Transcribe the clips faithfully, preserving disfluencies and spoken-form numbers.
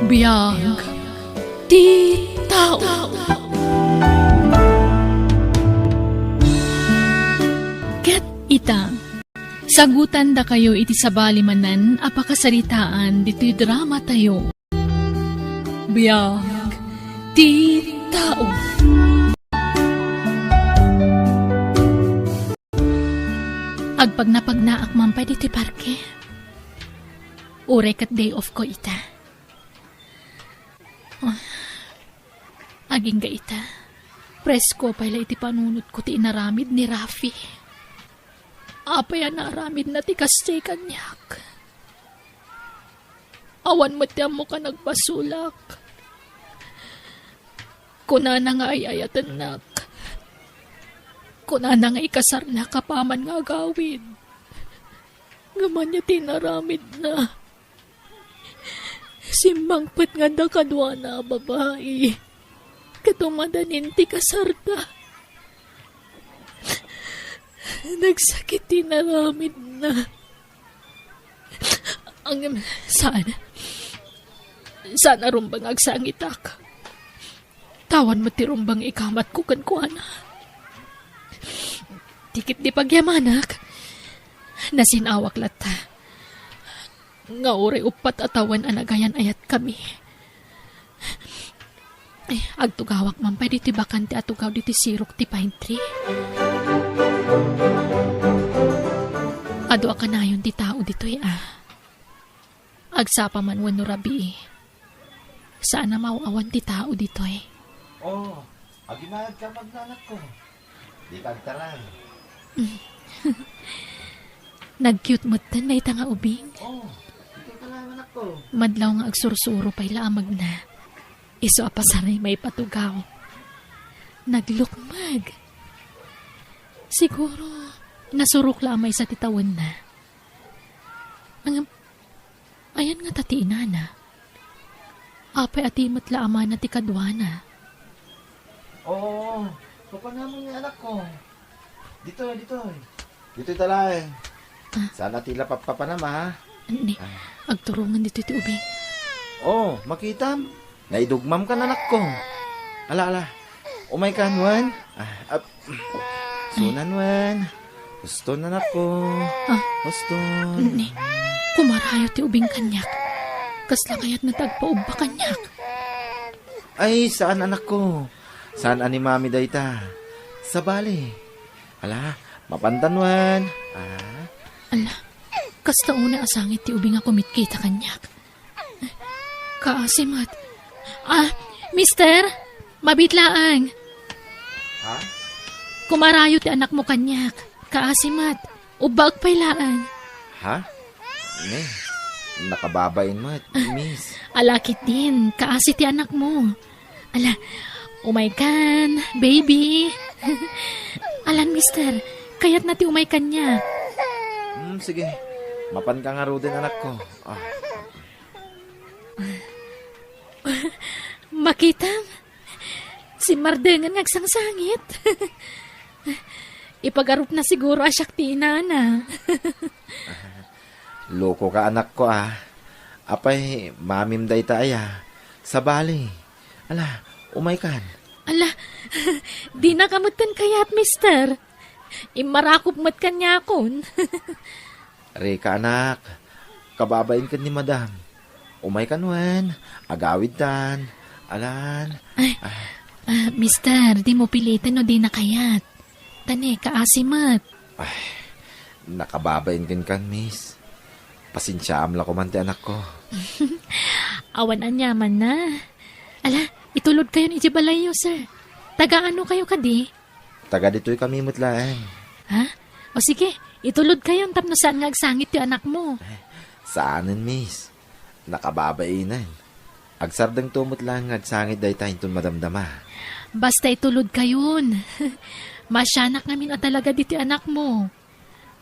Biag ti tao. Ket ita, sagutandakayo iti sabali manen a pakasaritaan ditoy dramatayo. Biag ti tao. Agpagnapagnaak man pay ditoy parke. Uray ket day off ko ita. Ah, agingga ita. Presko pay la iti panunotko ti inaramid ni Rafi. Apay a naaramidna ti kasdiay kaniak? Awan met ti ammok a nagbasolak. Kunana nga ay-ayatennak. Kunana nga ikasarnak apaman nga agawid. Ngem ania ti inaramidna? Simmangpet nga adda kaduana a babai. Ket umadanin ti kasarda. Nagsakit ti inaramidna. Ang, saan? Saan a rumbeng agsangitak? Tawan met ti rumbeng ikamatko kenkuana. Ti ketdi pagyamanak, nasin-awak latta. Nga uray uppat a tawen a nagayan-ayatkami. Ay, agtugawak man pay ditoy bakante a tugaw ditoy sirok ti pine tree. Adu a kanayon ti tao ditoy, a. Agsapa man wenno rabii. Saan a maaw-awan ti tao ditoy. Oh, agimayad ka, anakko. Dika agtaray. Nag-cute metten dayta nga ubing. Oh, dika agtaray, anakko. Madlaw nga agsursuro pay la a magna. Isu a pasaray maipatugaw. Naglukmeg. Siguro, nasurok la a maysa ti tawenna. Ang, ayan ngata ti inana. Apay a di met la amana ti kaduana? Oo, papanamon nga anakko. Ditoy, ditoy. Ditoy talaeng. Ah. Saan a ti la pappapanam, ha? Ni, ah, agturongen ditoy ti ubing. Oh, makitam? Naidugmam kan, anakko. Ala, ala. Umaykan, wen. Ah, ap-, sunan, wen. Huston, anakko. Ah. Huston. Ni, kumarayo ti ubing kaniak. Kasla kayatna ti agpaubba kaniak? Ay, saan, anakko. Saan a ni Mami dayta. Sabali. Ala, mapantan, wen. Ah. Ala, kasta unay a sangit ti ubing a kumitkita kaniak. Kaasi met. Ah, mister, mabiit laeng. Ha? Kumarayo ti anakmo kaniak. Kaasi met. Ubbaek pay laeng. Ha? Ne, nakababain met, miss. Ala ketdin, kaasi ti anakmo. Ala, umaykan, baby. Alan, mister, kayatna ti umay kaniak. Hmm, sige. Mapanka ngaruden, anakko. Ah. Makitam, simmardengen nga agsangsangit. Ipagarupna siguro a siak ti inana. Lokoka, anakko, a. Apay, mamim dayta aya? Sabali. Ala, umaykan. Ala, dinaka metten kayat, mister. Immarakop met kaniakon. Rika, anak. Kababain ken ni madam. Umaykan wen, agawidtan. Alan. Ay, ah, ah, mister, dimo piliten no dina kayat. Ta ne, kaasi met. Ay, nakababain kenkan, miss. Pasensiaam la koman ti anakko. Awan aniamanna. Ala, itulodkayon idiay balayyo, sir. Taga ano kayo kadi? Taga ditoy kami met laeng. Ha? O sige, itulodkayon tapno saan nga agsangit ti anakmo. Saanen, miss. Nakababainen. Agsardengto met laeng nga agsangit dayta inton madamdama. Basta itulodkayon. Maasianak ngamin a talaga ditoy anakmo.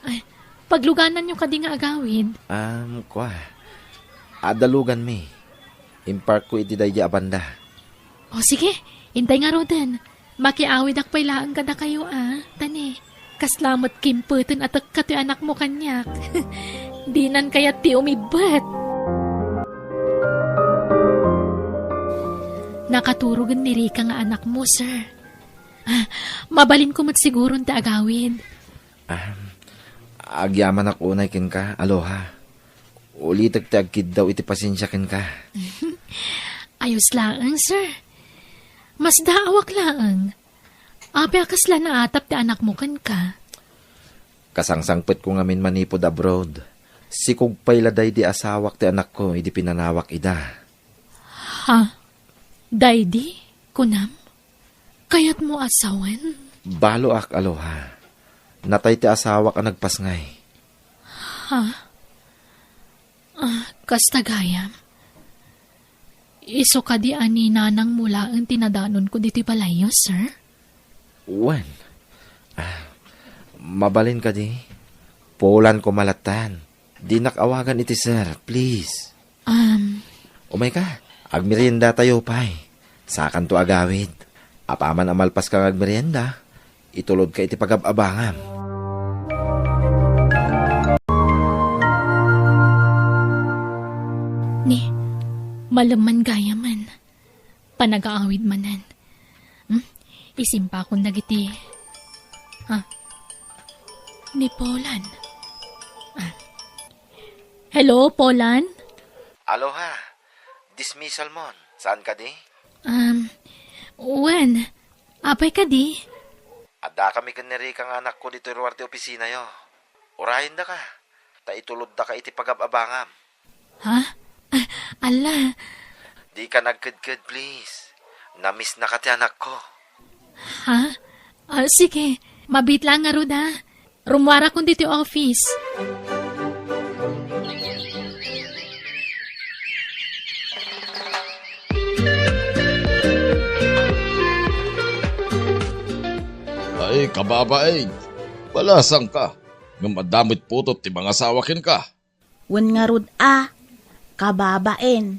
Ay, paglugananyo kadi nga agawid? Um, kua. Adda luganmi. Imparkko iti daydi a banda. O sige, intay ngaruden. Makiawidak pay laeng kadakayo a, ta ne, kasla met kimpeten a tekka ti anakmo kaniak. Dinan kayat ti umibbet. nakaturogen ni Rica nga anakmo, sir. Ah, mabalinko met siguron ti agawid. Ah, agyamanak unay kenka, Aloha. Ulitek ti agkiddaw iti pasensia kenka. Ayos laeng, sir. Masdaawak laeng. Apay a kasla naatap ti anakmo kenka? Kasangsangpetko ngamin manipud abroad. Sikog pay la daydi asawak ti anakko idi pinanawak ida. Ha? Daydi? Kunam? Kayatmo a sawen? Baloak, Aloha. Natay ti asawak a nagpasngay. Ha? Ah, kasta gayam. Isu kadi a ni nanangmo laeng ti nadanonko ditoy balayyo, sir? Wen. Ah, mabalin kadi? Pulan ko malatan. Dinak awagan iti sir, please. Um, Umayka, agmeriendatayo pay. Sakanto agawid. Apaman a malpaska nga agmerienda, itulodka iti pagab-abangam. Ni, malemman gayamen. Panagaawid manen. Hmm? Isimpakon dagiti. Ah. Ni Polan. Ah. Hello, Polan? Aloha. Dismissal mon. Saan kadi? Um, wen, apay kadi? Adda kami ken ni Rica nga anakko ditoy ruar ti opisinayo. Urayendaka, ta ituloddaka iti pagab-abangam. Ha? Ah, ala. Dika nagkedked, please. Namisnaka ti anakko. Ha? Ah, sige, mabiit lang ngarud, ha? Rummuarakon ditoy office. Ay, kababain, balasangka. Ngem adda met putot ti mangasawa kenka. Wen ngarud a, kababain.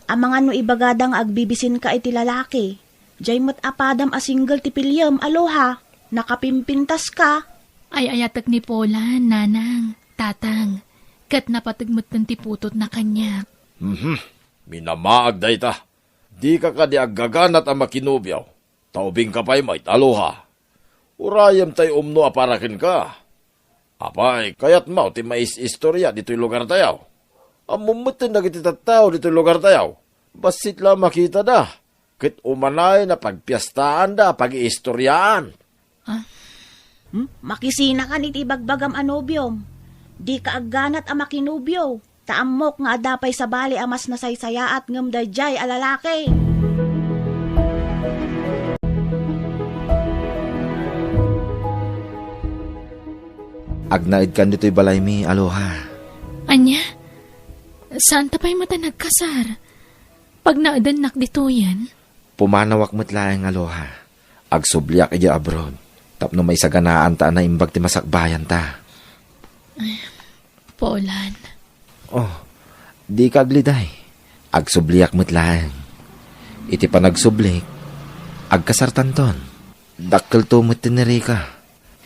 Amangan no ibagada nga agbibisinka iti lalaki. Diay met a padam a single ti piliem, Aloha. Nakapimpintaska. Ay-ayatek ni Polan, nanang, tatang. Ket napateg metten ti putotna kaniak. Mhm. Minamaag dayta. Dika kadi aggaganat a makinobio. Ta ubingka pay met, Aloha. Urayem tay umno a para kenka. Apay, kayatmo ti mais-istoria ditoy lugartayo? Ammom metten dagiti tattao ditoy lugartayo. Bassit la a makitada, ket umanayen a pagpiestaanda a pagiistoriaan. Ah? Hmm? Makisinakan iti ibagbagam a nobiom. Dika agganat a makinobio. Ta ammok nga adda pay sabali a mas nasaysayaat ngem daydiay a lalaki. Agnaedkan ditoy balaymi, Aloha. Ania? Saanta pay met a nagkasar? Pagnaedennak ditoyen? Pumanawak met laeng, Aloha. Agsubliak idiay abroad tapno maisaganaanta a naimbag ti masakbayanta. Ay, Polan. Oh, dika agliday. Agsubliak met laeng. Iti panagsublik, agkasartanton. Dakkelto met ti ni Rica.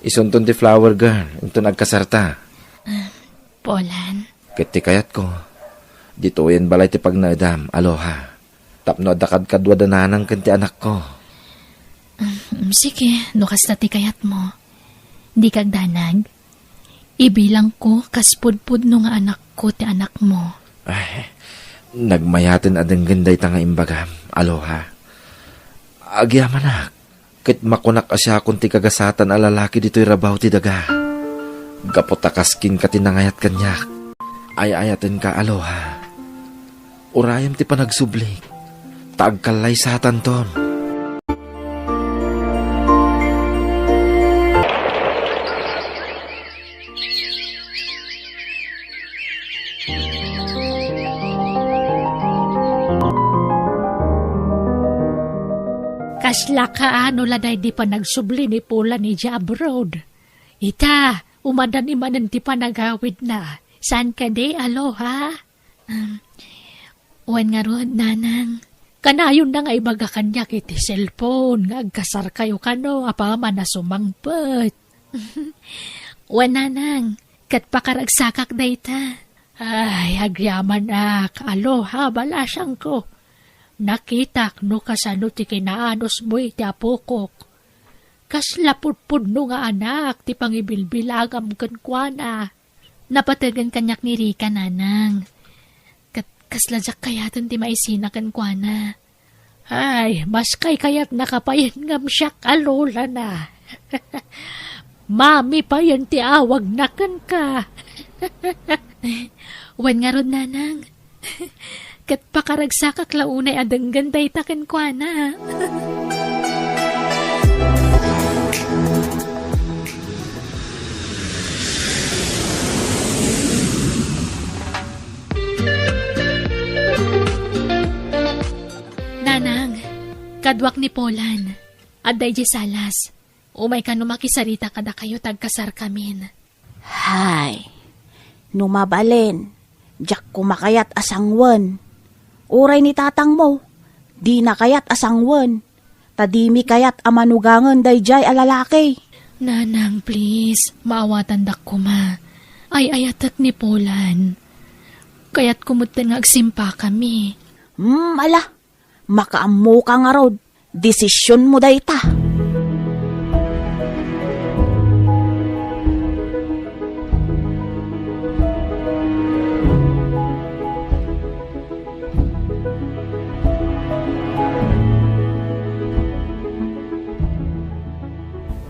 Isunton ti flower girl, inton agkasarta. Ah, Polan. Ket ti kayatko, ditoyen balay ti pagnaedam, Aloha. Tapno adda kadkaduada nanang ken ti anakko. Mm, sige, no kasta ti kayatmo. Dika agdanag. Ibilangko kas pudpudno nga anakko ti anakmo. Ay, nagmayaten a denggen dayta nga imbagam, Aloha. Agyamanak, ket makunak a siakon ti kagasatan a lalaki ditoy rabaw ti daga. Gapu ta kas kenka ti nangayat kaniak. Ay-ayatenka, Aloha. Urayem ti panagsublik, ta agkallaysatanton. Kasla kaano la daydi panagsubli ni Polan idiay abroad? Ita, umadani manen ti panagawidna. Saan kadi, Aloha? Um, wen ngarud, nanang. Kanayonna nga ibaga kaniak iti cellphone nga agkasarkayo kano apaman a sumangpet. Wen, nanang, ket pakaragsakak dayta. Ay, agyamanak, Aloha, balasangko. Nakitak no kasano ti kinaanusmo iti apokok. Kasla pudpudno nga anak ti pangibilbilangam kenkuana. Napategen kaniak ni Rica, nanang. Ket kasla diak kayaten ti maisina kenkuana. Ay, mas kaykayatnaka payen ngem siak a lolana. Mami payen ti awagna kenka. Wen ngarud, nanang. Ket pakaragsakak la unay a denggen dayta kenkuana. Nanang, kaduak ni Polan. Adda idiay salas. Umayka no makisarita kadakayo ta agkasarkamin. Hay, no mabalin, diak koma kayat a sanguen. Uray ni tatangmo, dina kayat a sanguen. Ta dimi kayat a manugangen daydiay a lalaki. Nanang, please, maawatandak koma. Ay-ayatek ni Polan. Kayatko metten nga agsimpakami. Hmm, ala, makaammoka ngarud. Desisionmo dayta.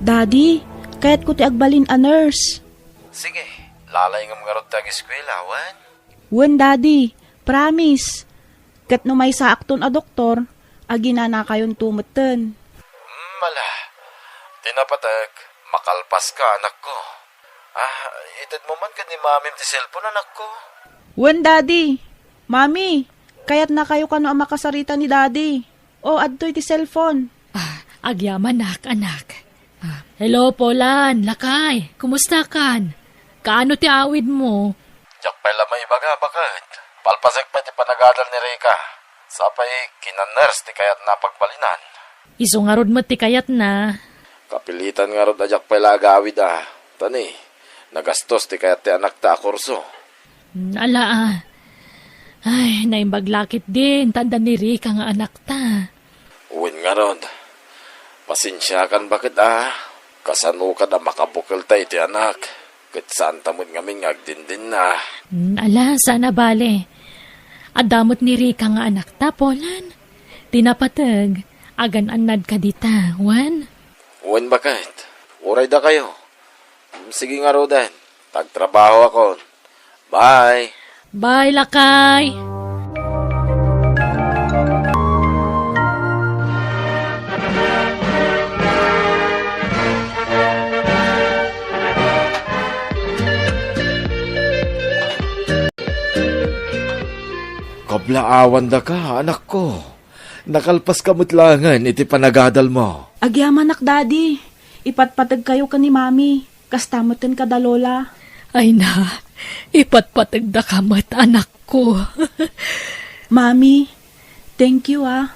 Daddy, kayatko ti agbalin a nurse. Sige, lalayngem ngarud ti ageskuela, wen? Wen, Daddy. Promise. Ket no maysaakton a doktor, aginanakayonto metten. Hmm, ala. Ti napateg, makalpaska, anakko. Ah, itedmo man ken ni Mamim ti cellphone, anakko. Wen, Daddy. Mami, kayatnakayo kano a makasarita ni Daddy? O, adtoy ti cellphone. Ah, agyamanak, anak. Ah, hello, Polan, lakay. Kumustakan? Kaano ti awidmo? Diak pay la maibaga, baket. Palpasek pay ti panagadal ni Rica. Sapay, kina-nurse ti kayatna a pagbalinan. Isu ngarud met ti kayatna. Kapilitan ngarud a diak pay la agawid a. Ta ni, nagastos ti kayat ti anakta a kurso. Hmm, ala, ah. Ay, naimbag la ketdin ta adda ni Rica nga anakta. Wen ngarud, pasensiakan baket a. Kasano kada makabukelta iti anak, ket saanta met ngamin nga agdindinna. Hmm, ala, saan a bale. Adda met ni Rica nga anakta, Polan. Ti napateg, agan-annadka dita, wen? Wen baket. Uray dakayo. Sige ngaruden, ta agtrabahoakon. Bye! Bye, lakay! Kablaawandaka, anakko. Nakalpaska met laengen iti panagadalmo. Agyamanak, Daddy. Ipatpategkayo ken ni Mami. Kasta metten kada Lola. Ay na, ipatpategdaka met, anakko. Mami, thank you, ah.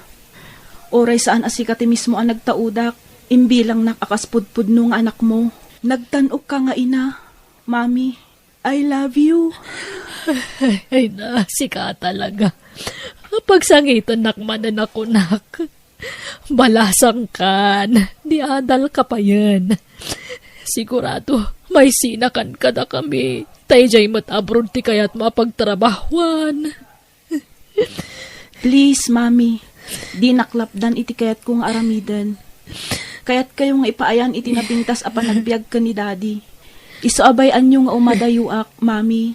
Uray saan a sika ti mismo a nagtaudak, imbilangnak a kas pudpudno nga anakmo. Nagtan-okka nga ina, Mami. I love you. Ay na, sika talaga. Pagsangitennak manen a kunak. Balasangkan, ni adalka payen. Sigurado, maisinakan kadakami. Ta idiay met abroad ti kayatmo a pagtrabahuan. Please, Mami, dinak lapdan iti kayatko nga aramiden. Kayatkayo nga ipaayan iti napintas a panagbiag ken ni Daddy. Isu a bay-anyo nga umadayuak, Mami.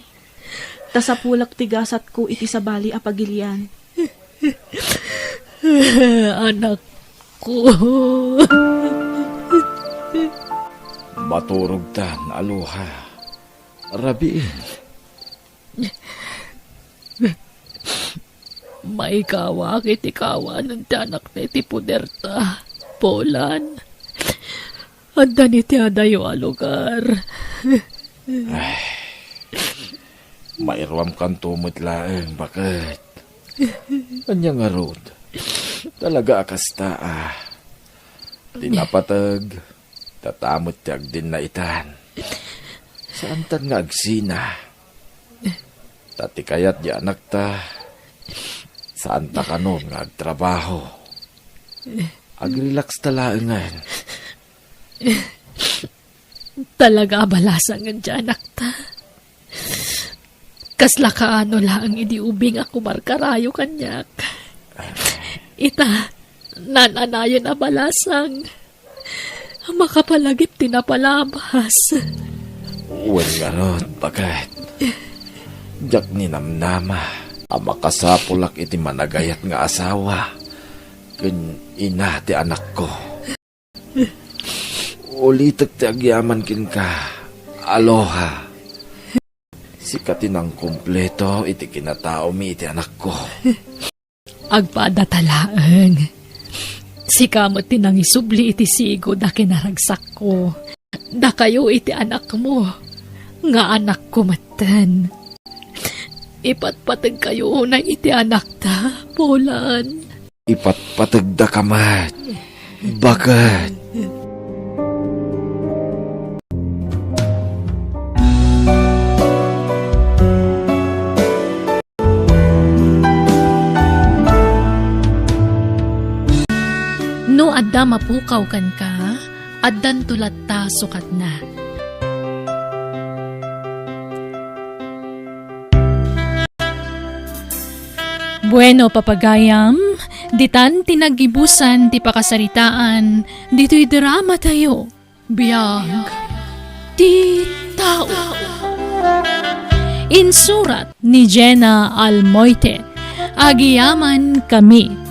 Ta sapulak ti gasatko iti sabali a pagilian. Anakko. Maturogtan, Aloha. Rabiin. Maikawak iti kawanen ti anakta iti poderta, Polan. Adda ni ti adayo a lugar. Ay, mairuamkanto met laeng, baket. Ania ngarud? Talaga a kasta, a. Ti napateg, tatamet ti agdinna itan. Saantan nga agsina. Ta ti kayat di anakta, Saanta kano nga agtrabaho. Agrilaksta laengen. Talaga a balasangen ti anakta. Kasla kaano laeng idi ubing a kumarkarayo kaniak. Ita, naan-anayen a balasang a makapalagip ti napalabas. Wen ngarud, baket. Diak ninamnama a makasapulak iti managayat nga asawa ken ina ti anakko. Ulitek ti agyaman kenka, Aloha. Sika ti nangkumpleto iti kinataomi iti anakko. Agpadata laeng. Sika met ti nangisubli iti sigud a kinaragsakko. Dakayo iti anakmo, nga anakko metten. Ipatpategkayo unay iti anakta, Polan. Ipatpategdaka met, baket. No adda mapukaw kenka, addanto latta sukatna. Bueno, papagayam, ditan ti naggibusan ti pakasaritaan ditoy drama tayo. Biag ti tao. Insurat ni Jenna Almoite. Agiyaman kami.